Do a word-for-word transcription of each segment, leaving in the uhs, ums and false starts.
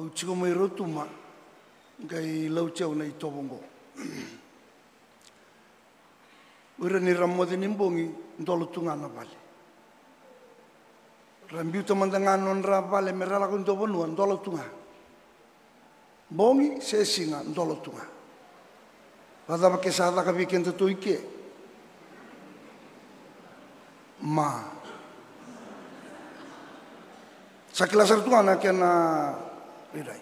Au tiko mai Rotuma, qai lauti au na itovo oqo. O ira ni ra moce ni bogi, dola tu ga na vale. Ra biuta mada ga nodra vale me ra lako i dua vanua, dola tu ga. Bogi se siga, dola tu ga. Vakacava ke sa caka vei kedatou i ke? Ma sa kila sara tu ga na kena rairai.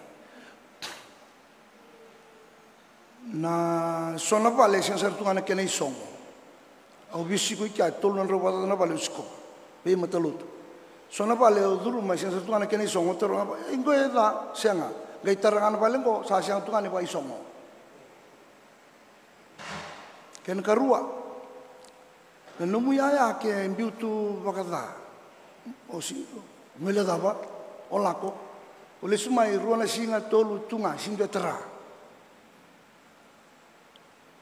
Na so na vale e sega sara tu ga na kena isogo. Au veisiko i kea, e tolu na drau vakacaca na vale au sikova. Veimatalotu. So na vale au curuma, e sega sara tu ga na kena isogo, taroga, e qo e ca, sega. Qai tara ga na vale qo, sa sega tu ga ni vakaisogo. Kena karua, na nomu yaya ke biu tu vakaca. O si, guilecava, o lako. O lesu mai rua na siga, tolu tu ga, sega ni dua e tara.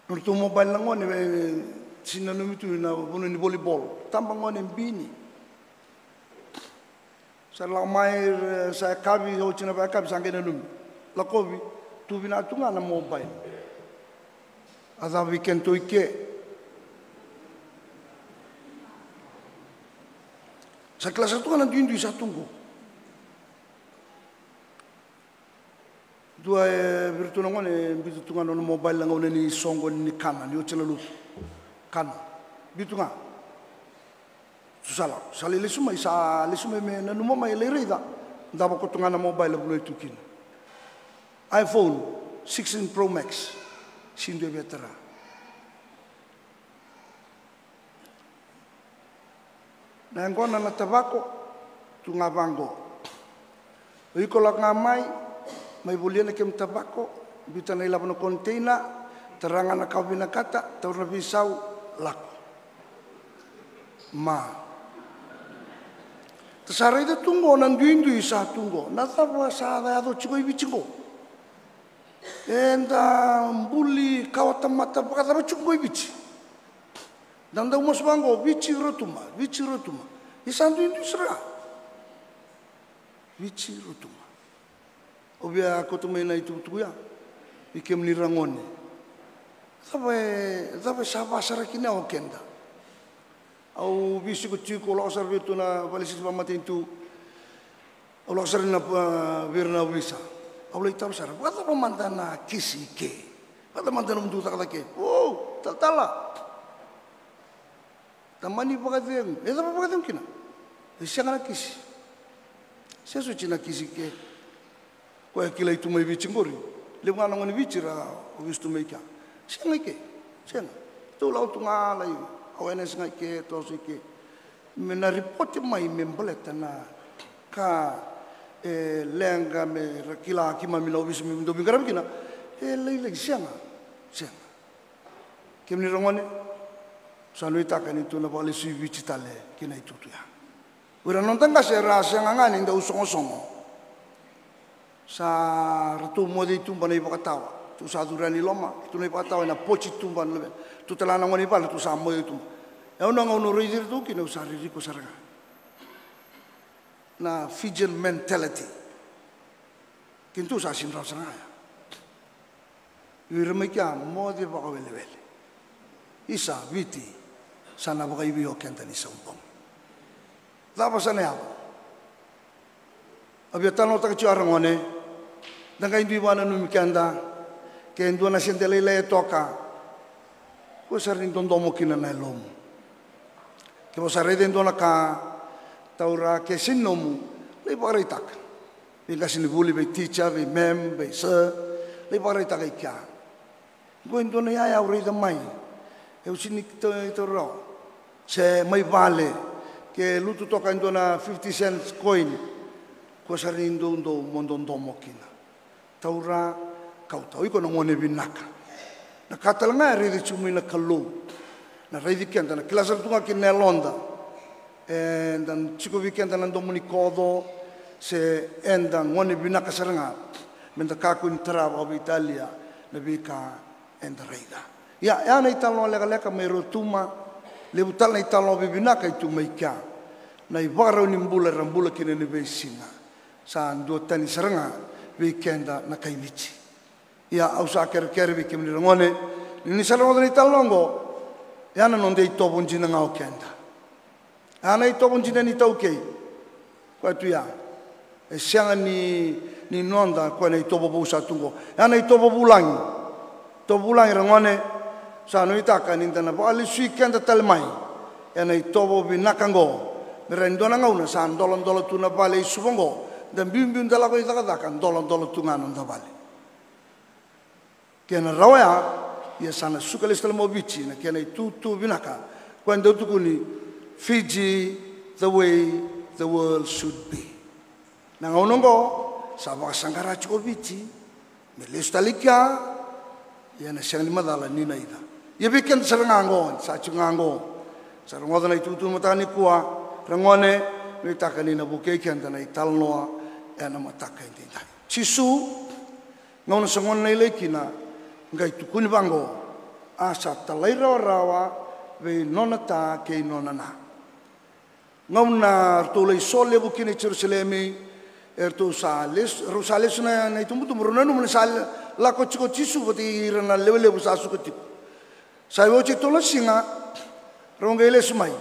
Nodratou mobile na gone, e, sega ni nanumi tu na vanua ni volleyball. Taba gone bini. Sa lako mai, e, sa yakavi, oti na vakayakavi, sa qai nanumi. Lakovi, tu vinaka tu ga na mobile. A cava vei kedatou i ke? Sa kila sara tu ga na duidui sa tu qo. Dua e vei iratou na gone, e biuta tu ga na nona mobile na gauna ni soqo ni kana, ni oti na lotu. Kana. Biu tu ga. Tu sa lako. Sa lai lesu mai, sa lesu mai me nanuma mai, lai raica. Davo koto ga na mobile e vunau tu kina. iPhone sixteen Pro Max. Sega ni dua e via tara. Na yaqona na tavako, tu ga vaqo. O iko lako ga mai, mai volia na kemu tavako, biuta na ilavo na container, tara ga na ka o vinakata, taura na veisau, lako. Ma. Da sa raica tu qo na duidui sa tu qo. Na cava sa yaco tiko i Viti qo? Eda buli kawa tamata vakacava tiko qo i Viti? Da dau masu vaqo, Viti Rotuma, Viti Rotuma. Ia sa duidui sara ga. Viti Rotuma. Au via kauta mai na itukutuku ya vei kemuni ragone. Cava e, cava e sa va sara kina o keda? Au veisiko tiko, au lako sara vei iratou na vale ni siga ni vakamatanitu. Au lako sara na, a, vei ira na ovisa. Au lai taro sara, vakacava mada na kisi i ke? Vakacava mada na nomudou cakacaka i ke? O, talatala. Tamani vakacegu. E cava vakacegu kina? E sega na kisi. Sega soti na kisi i ke. Koya e kilai tu mai Viti qori. Levu ga na gone Viti ra ovisa tu mai kea. Sega i ke. Sega. Tou lako tu ga lai awareness ga i ke, toso i ke. Me na ripoti mai me baleta na ka e leqa me ra kila keimami na ovisa me dou veiqaravi kina. E lailai, sega. Sega. Kemuni ragone, sa nuitaka ni tou na vakalesui Viti tale ki na itutu ya. O ira na noda qase era sega ga ni dau sogosogo. Sa ratou moce i tuba na ivakatawa. Tou sa curu yani i loma, tu na ivakatawa ena poti tuba na luvena. Tu tale ga na gone i vale, tou sa moce i tuba. E ono ga au na raici iratou kina, au sa ririko sara ga. Na Fijian mentality. Keitou sa sega ni rawa sara ga ya. Ira mai kea moce vakawelewele. Isa, Viti, sa na vakaivei o keda ni saubogi. Cava sa na yaco? A via talanoataka tiko a ragone, da qai dui vakananumi keda, ke dua na sede lailai e toka, ko sara ni dodomo kina na yalomu. Ke o sa raica e dua na ka, taura ke sega ni nomu, lai vakaraitaka. Vei qasenivuli, vei teacher, vei ma'am, vei sir, lai vakaraitaka i kea. Qo e dua na yaya au raica mai. Au sega ni taura rawa. Se mai vale. Ke lutu toka e dua na fifty cents coin. Ko sara ni doudou mo dodomo kina. Taura, kauta. O iko na gone vinaka. Na ka tale ga e raici tiko mai na Kalou. Na raici keda, na kila sara tu ga kina na yaloda. Eda tiko vei keda na domo ni koco, se eda gone vinaka sara ga, meda kakua ni tara vakaveitalia na veika eda raica. Ia, ya na italanoa lekaleka mai Rotuma, levu tale na italanoa vivinaka e tu mai kea. Na ivakarau ni bula era bula kina ni veisiga. Sa duatani sara ga vei keda na kai Viti. Ia au sa kerekere vei kemuni ra gone, ni ni sa rogoca na italanoa oqo, e a na noda itovo dina ga o keda. E a na itovo dina ni taukei. Koya tu ya. E sega ni, ni noda koya na itovo vou sa tu oqo. E a na itovo vulagi. Itovo vulagi ra gone. Sa nuitaka ni da na vakalesui keda tale mai e na itovo vinaka oqo. Me ra e dua na gauna sa doladola tu na vale i Suva oqo, da biubiu da lako i cakacaka, doladola tu ga na noda vale. Kena rawa ya, ia sa na suka lesu tale mai o Viti na kena itutu vinaka. Koya e dau tukuni, Fiji the way the world should be. Na gauna oqo sa vakasaqara tiko o Viti me lesu tale i kea. Ia na sega ni macala ni na ica. Ia vei keda sara ga oqo, sa tiko ga oqo, sa rogoca na itutu mataka nikua, ra gone, nuitaka ni na vukei keda na italanoa e na mataka e daidai. Jisu, gauna sa gone na ilai kina, qai tukuni vaqo, a sa talairawarawa vei nona ta kei nona na. Gauna ratou lai so levu kina i Jerusalemi, e ratou sa lesu, rau sa lesu na, na itubutubu, rau nanuma ni sa lako tiko o Jisu vata kei ira na levulevu sa suka tiko. Sa i oti e tolu na siga, rau qai lesu mai.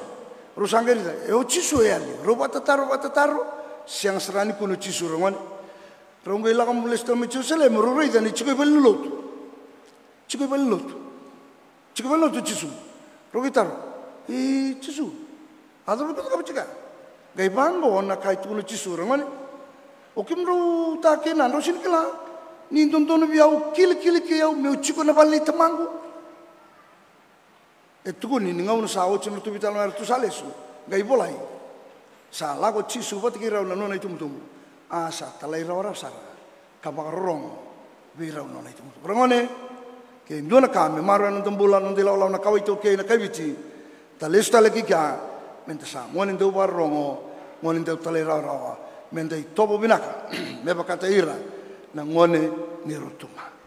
Rau sa qai raica, e o Jisu e yali. Rau vakatataro, vakatataro, sega sara ni kune o Jisu, ra gone. Rau qai lako lesu tale mai Jerusalemi, rau raica ni tiko i valenilotu. Tiko i valenilotu. Tiko i valenilotu o Jisu. Rau qai taro, i Jisu, a cava o cakava tiko ya? Qai vaqo na ka e tukuna o Jisu, ra gone. O kemudrau ta kei na, drau sega ni kila ni dodonu vei au, kilikili kei au meu tiko na vale nei Tamaqu? E tukuni ni gauna sa oti na nodratou veitalanoa, eratou sa lesu, qai volai, sa lako o Jisu vata kei rau na nona itubutubu, a sa talairawarawa sara ka vakarorogo vei rau na nona itubutubu. Ra gone, ke dua na ka me maroroya na noda bula, na noda ilawalawa, na kawa iTaukei, na kai Viti, da lesu tale ki kea, me da sa gone dau vakarorogo, gone dau talairawarawa, me da itovo vinaka me vakataki ira na gone ni Rotuma.